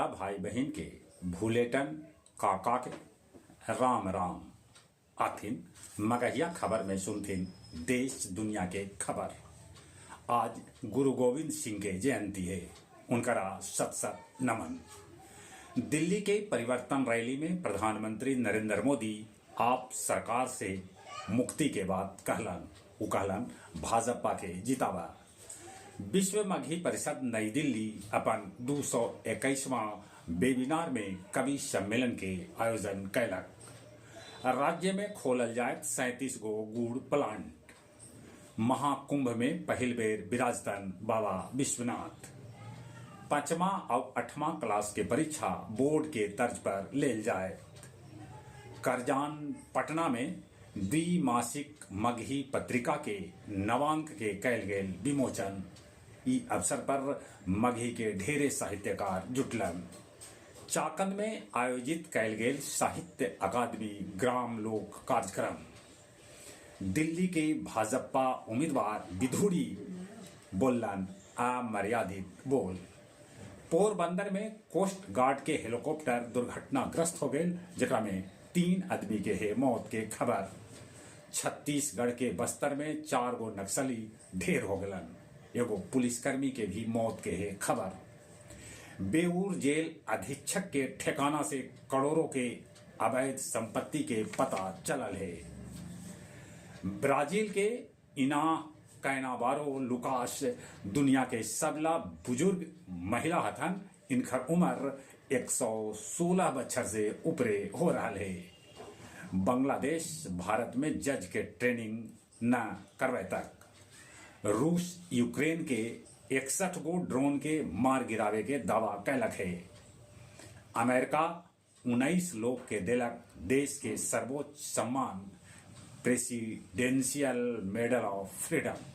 भाई बहिन के भूलेटन काका के राम राम। आथिन मगहिया खबर में सुनथिन देश दुनिया के खबर। आज गुरु गोविंद सिंह के जयंती है, उनकरा सत सत नमन। दिल्ली के परिवर्तन रैली में प्रधानमंत्री नरेंद्र मोदी आप सरकार से मुक्ति के बाद कहलन, उ कहलन भाजपा के जितावा। विश्व मगही परिषद नई दिल्ली अपन 221वां वेबिनार में कवि सम्मेलन के आयोजन कैलक। राज्य में खोलल जायत 37 गो गुड़ प्लांट। महाकुंभ में पहिल बेर विराजतन बाबा विश्वनाथ। 5वां और 8वां क्लास के परीक्षा बोर्ड के तर्ज पर लेल जाए। करजान पटना में द्विमासिक मगही पत्रिका के नवांक के कैल गेल विमोचन। ई अवसर पर मगही के ढेरे साहित्यकार जुटलन। चाकंद में आयोजित कैल गेल साहित्य अकादमी ग्राम लोक कार्यक्रम। दिल्ली के भाजपा उम्मीदवार विधूड़ी बोलन अमर्यादित बोल। पोरबंदर में कोस्ट गार्ड के हेलीकॉप्टर दुर्घटनाग्रस्त हो गए, जेकरा में 3 आदमी के है मौत के खबर। छत्तीसगढ़ के बस्तर में 4 गो नक्सली ढेर हो गलन, एगो पुलिसकर्मी के भी मौत के है खबर। बेऊर जेल अधीक्षक के ठिकाना से करोड़ों के अवैध संपत्ति के पता चलल है। ब्राजील के इना कैनाबारो लुकास दुनिया के सबला बुजुर्ग महिला हथन, इनकर उम्र 116 बछर से ऊपरे हो रहा है। बांग्लादेश भारत में जज के ट्रेनिंग न करवे तक। रूस यूक्रेन के 61 गो ड्रोन के मार गिरावे के दावा कैलक है। अमेरिका 19 लोग के देलक देश के सर्वोच्च सम्मान presidential medal of freedom.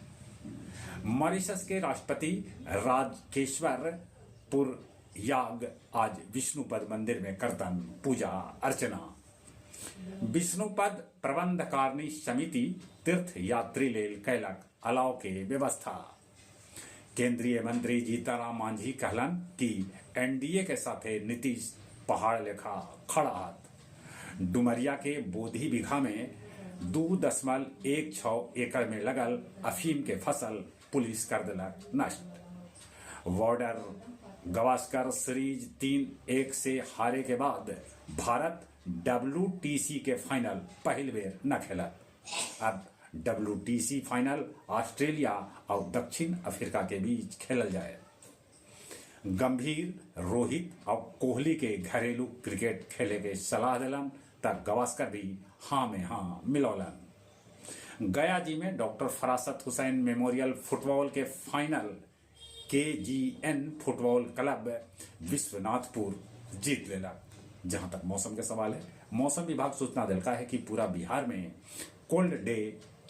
Mauritius के राष्ट्रपति राजकेश्वर पुरयाग आज विष्णुपद मंदिर में करतन पूजा अर्चना। विष्णुपद प्रबंधकारिणी समिति तीर्थ यात्री लेल कैलक अलाव के व्यवस्था। केंद्रीय मंत्री जीतनराम मांझी कहलन कि एनडीए के साथे नीतीश पहाड़ लेखा खड़ा हत। डुमरिया के बोधी बिघा में 2.16 एकड़ में लगल अफीम के फसल पुलिस कर दिलक नष्ट। बॉर्डर गवास्कर सीरीज 3-1 से हारे के बाद भारत डब्ल्यूटीसी के फाइनल पहल बेर न खेलत। अब डब्ल्यूटीसी फाइनल ऑस्ट्रेलिया और दक्षिण अफ्रीका के बीच खेलल जाए। गंभीर रोहित और कोहली के घरेलू क्रिकेट खेले के सलाह दिलन तब गावस्कर भी हाँ में हाँ मिलौलन। गया जी में डॉक्टर फरासत हुसैन मेमोरियल फुटबॉल के final KGN football club Vishwanathpur जीत लेलक। जहां तक मौसम के सवाल है, मौसम विभाग सूचना दिलका है कि पूरा बिहार में कोल्ड डे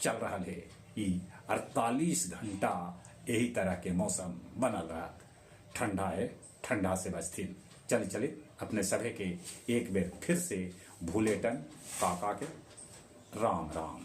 चल रहा है। ई 48 घंटा यही तरह के मौसम बनल रहा। ठंडा है, ठंडा से बचथिन। चले चले अपने सभे के एक बेर फिर से भूलेटन काका के राम राम।